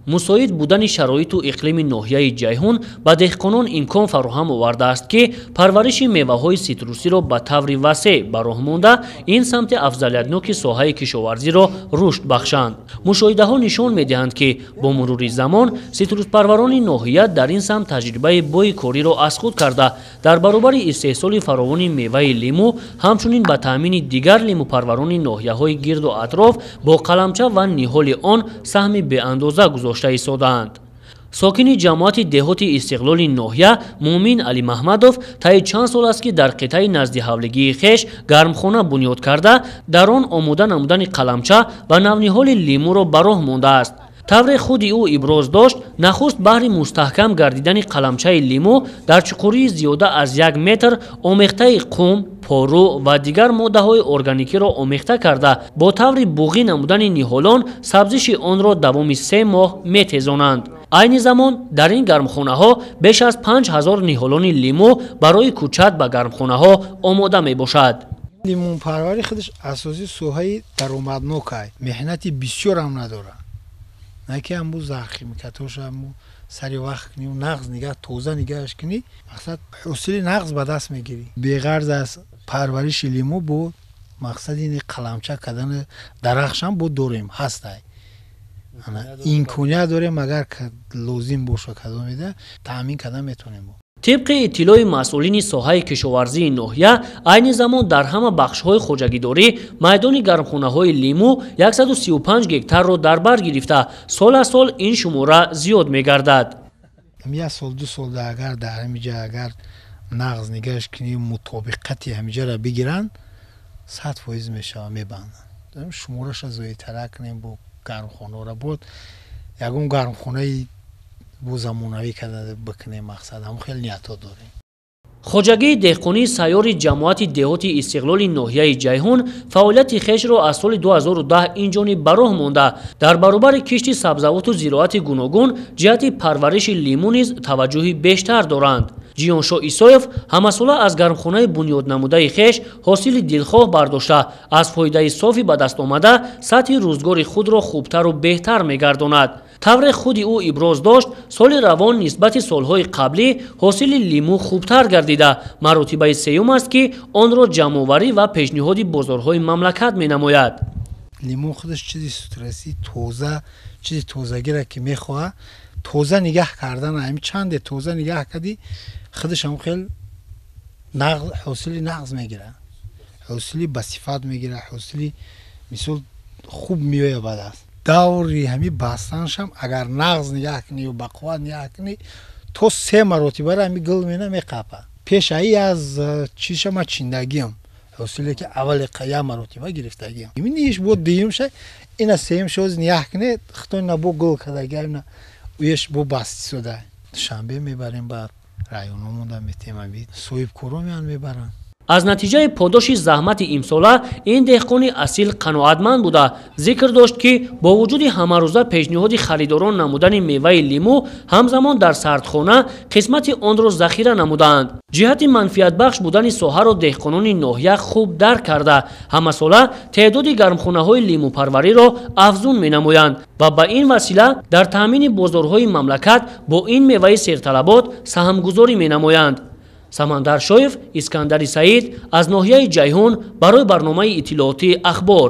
Мусоид будани шароиту иқлими ноҳияи Ҷайҳун ба деҳқонон имкон фароҳам овардааст, ки парвариши меваҳои ситрусиро ба таври васеъ ба роҳ монда, ин самти афзалиятноки соҳаи кишоварзиро рушд бахшанд. Мушоҳидаҳо нишон медиҳанд, ки бо мурури замон ситруспарварони ноҳия дар ин самт таҷрибаи бои кориро аз худ карда, дар баробари истеҳсоли фаровони меваи лимӯ, ҳамчунин ба таъмини дигар лимӯпарварони ноҳияҳои гирду атроф бо қаламча ва ниҳоли он саҳми беандоза гузошта истодаанд. Сокини ҷамоати деҳоти Истиқлоли ноҳия Муъмин Алимаҳмадов таи чанд сол аст, ки дар қитъаи назди ҳавлигии хеш гармхона бунёд карда, дар он омода намудани қаламча ва навниҳоли лимӯро ба роҳ мондааст. Тавре худи ӯ иброз дошт, нахуст баҳри мустаҳкам гардидани қаламчаи лимӯ дар чуқурии зиёда аз 1 метр омехтаи қум, пору ва дигар моддаҳои органикиро омехта карда, бо таври буғӣ намудани ниҳолон сабзиши онро давоми 3 моҳ метезонанд. Айни замон дар ин гармхонаҳо беш аз 5000 ниҳолони лимӯ барои кӯчат ба гармхонаҳо омода мебошад. Лимӯнпарварӣ худаш асосии соҳаи даромаднок ай, меҳнати бисёрам надорад. На ки ҳамбу захимикатоша ҳамбу сари вақт кунӣ, нағз нигаҳ, тоза нигаҳаш кунӣ, мақсад ҳосили нағз ба даст мегирӣ. Беғарз аз парвариши лимӯ бо мақсади ин қаламча кардани дарахтшам бо дорем, ҳастай. Имконият дорем, агар лозим боша кадомеда таъмин кардан метавонем. Тибқи иттилои масъулини соҳаи кишоварзии ноҳия, айни замон дар ҳама бахшҳои хоҷагидорӣ майдони гармхонаҳои лимӯ 135 гектарро дар бар гирифта, сол аз сол ин шумора зиёд мегардад. Як сол, ду сол агар дар ҳамиҷа агар нағз нигаҳш кунӣ, мутобиқати ҳамиҷаро бигиранд, 100% мешавад, мебанданд. Шумораша зоидтара кунем бо гармхонаро, буд ягон гармхонаи бо замонавӣ карда бикунем, мақсад ҳамон хеле ниятҳо дорем. Хоҷагии деҳқонии сайёри ҷамоати деҳоти Истиқлоли ноҳияи Ҷайҳун фаъолияти хешро аз соли 2010 инҷониб ба роҳ монда, дар баробари кишти сабзавоту зироати гуногун ҷиҳати парвариши лимӯ низ таваҷҷӯҳи бештар доранд. Ҷиёншоҳ Исоев ҳамасола аз гармхонаи бунёднамудаи хеш ҳосили дилхоҳ бардошта, аз фоидаи софи ба даст омада сатҳи рӯзгори худро хубтару беҳтар мегардонад. Тавре худи ӯ иброз дошт, соли равон нисбати солҳои қаблӣ ҳосили лимӯ хубтар гардида, маротибаи сеюм аст, ки онро ҷамъоварӣ ва пешниҳоди бозорҳои мамлакат менамояд. Лимӯ худаш чизи ситруси тоза, чизи тозагиро ки мехоҳад, тоза нигаҳ кардан, ҳамин чанде тоза нигаҳ кардӣ, худаш ҳам хел ҳосили нағз мегирад, ҳосили ба сифат мегирад, ҳосили мисол хуб меояд ба даст. Даври ҳамин бастаншам агар нағз нигаҳ кунӣ ё ба қувват нигаҳ кунӣ, то 3 маротибара ҳамин гул мена меқапад. Пешаи аз чизша ма чиндагиам, ҳосиле ки аввали як маротиба гирифтагиам. Иш бо дуюмша, ина сеюмша оз нигаҳ кунед, худтон ина бо гул кардаги, ина уеш бо бастисода. Душанбе мебарем, ба райономонда метем, ами соҳибкоро меян мебаранд. Аз натиҷаи подоши заҳмати имсола ин деҳқони асил қаноатманд буда, зикр дошт, ки бо вуҷуди ҳамарӯза пешниҳоди харидорон намудани меваи лимӯ, ҳамзамон дар сардхона қисмати онро захира намудаанд. Ҷиҳати манфиатбахш будани соҳаро деҳқонони ноҳия хуб дарк карда, ҳамасола теъдоди гармхонаҳои лимӯпарвариро афзун менамоянд ва ба ин васила дар таъмини бозорҳои мамлакат бо ин меваи серталабот саҳмгузорӣ менамоянд. Самандар Шоев, Искандари Саид аз ноҳияи Ҷайҳун барои барномаи иттилоотии Ахбор.